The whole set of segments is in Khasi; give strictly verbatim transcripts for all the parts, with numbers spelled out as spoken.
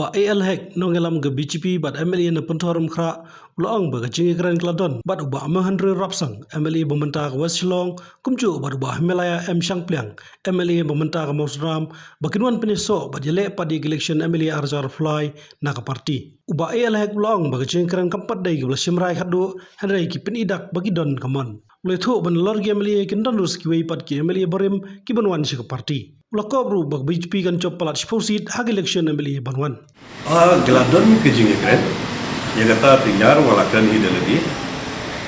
Bah A L Hek, nongïalam ka B J P bad M L A na Pynthorumkhrah, u la ong ba ka jingïakren ka la don bad u Bah Mahendra Rapsang, M L A ba mynta ka West Shillong, kumjuh bad u Bah Himalaya M Shangpliang, M L A ba mynta ka Mawsynram, ba kin wan pynïasoh bad ïaleh pat ïa ka election M L A ar hajar arphew lai na ka party. U Bah A L Hek u la ong ba ka jingïakren kam pat dei kaba la shim rai khatduh, hynrei ki pyni dak ba ki don ka mon. U la ïathuh ba nalor ki M L A kin don ruh sa kiwei pat ki M L A barim kiban wan sha ka party. U la kob ruh ba ka B J P kan jop palat shiphew seat ha ka election M L A ban wan. Ah, ka la don ka jingïakren. Ïa kata te nga ruh nga la kren hi da lade.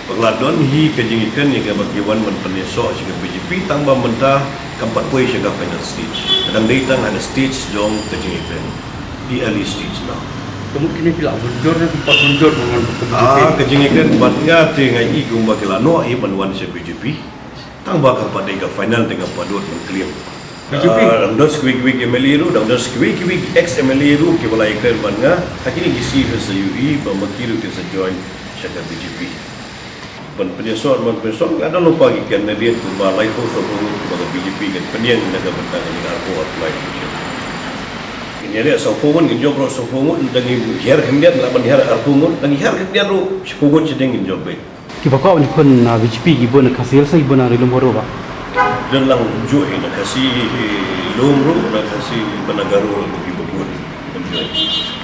Ba ka la don hi ka jingïakren ïa kaba ki wan ban pynïasoh sha ka B J P, tang ba mynta kam pat poi sha ka final stage. Ka dang dei tang ha ka stage jong ka jingïakren. Early stage now. Ka mut kine ki la bynjur ne ki pat bynjur ban wan ban pynjur? Ah, ka jingïakren bad nga te nga i kumba ki la noh hi ban wan sha B J P. Tang ba kam pat dei ka final te kam pat dei ban claim. B J P? Ah, dang don sa kiwei kiwei ki M L A ruh, dang don sa kiwei kiwei ki ex M L A ruh kiba la ïakren bad nga. Ha kine ki sngi phin sa ïohi ba ma ki ruh kin sa join sha ka B J P. Ban pynïasoh, ban pynïasoh, nga don lypa ki candidate kumba laiphew sawphew ngut kumba ka B J P kan pynïeng na ka bynta kane ka arphew arphew lai election. Ngi ïaleh sawphew ngut, ngin jop ruh sawphew ngut, dang ngi hiar khyndiat, lah ban hiar arphew ngut, dang ngi hiar khyndiat ruh shiphew ngut shiteng ngin jop beit. Kiba kwah ban ïakhun na B J P ki bun na Khasi Hills ne ki bun na Ri Lum Garo, Bah? Don lang kumjuh hi, na Khasi Lum ruh, na Khasi bad na Garo ruh kiba bun kumjuh.